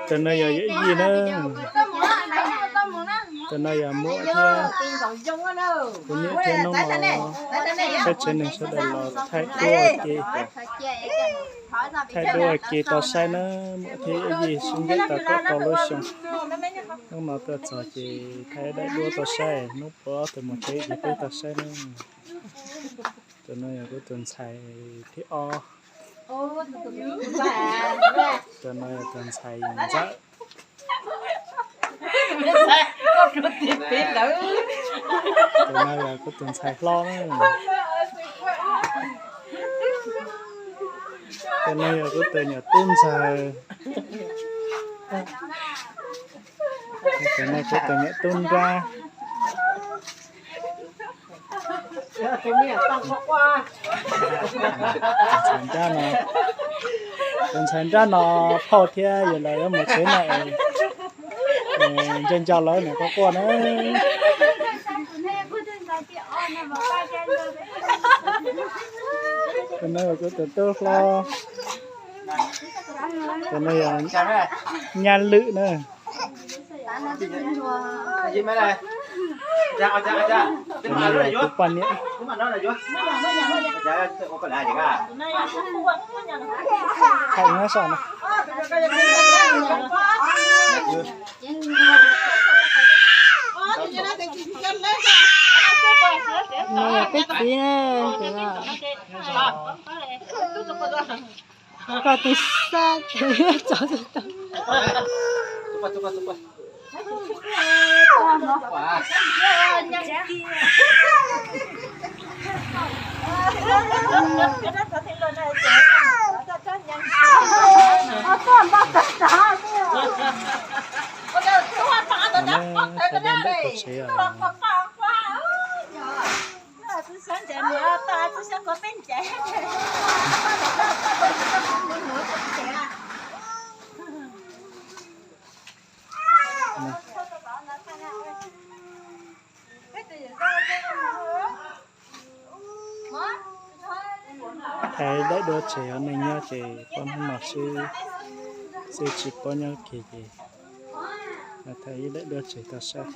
Tus no yog yawm yij na. Tus no yog muam thiab kuv niam thiab noob mos. Peb tsev neeg sawv daws los thaij duab ua ke, thaij duab ua ke tau saib na. Muam thiab yawm yij sib ncaim tau kaum rau lub xyoo. Hnub no tuaj txog ces thaij daim duab tau saib, hnub puag tus mus tsev ces peb tau saib na. Tus no yog kuv tus ntxhais thib ob. Tus no yog tus ntxhais ntxawm. Tus no yog kuv tus ntxhais hlob na. Tus no yog kuv tus nyuam tub ntxawg. Tus no kuv tus nyuam tub nrab. Tus ntxhais nrab no, tus ntxhais nrab no phauj thiab yawg laus yuav mus tsev no es nco nco lawv niam quaj quaj na. Tus no yog kuv tus tub hlob, tus no yog nyab lwm na. Tus no yog kuv poj niam. Thaij nyob saum no. No yog peb txiv na. Koj tus xab tso tau. Sawv daws ntawm qhov tsev os. Thaij daim duab tseg, neeg nyob ces poj hnub no xwb, xwb tsis paub nyob kiag ces thaij ib daim duab tseg tau saib.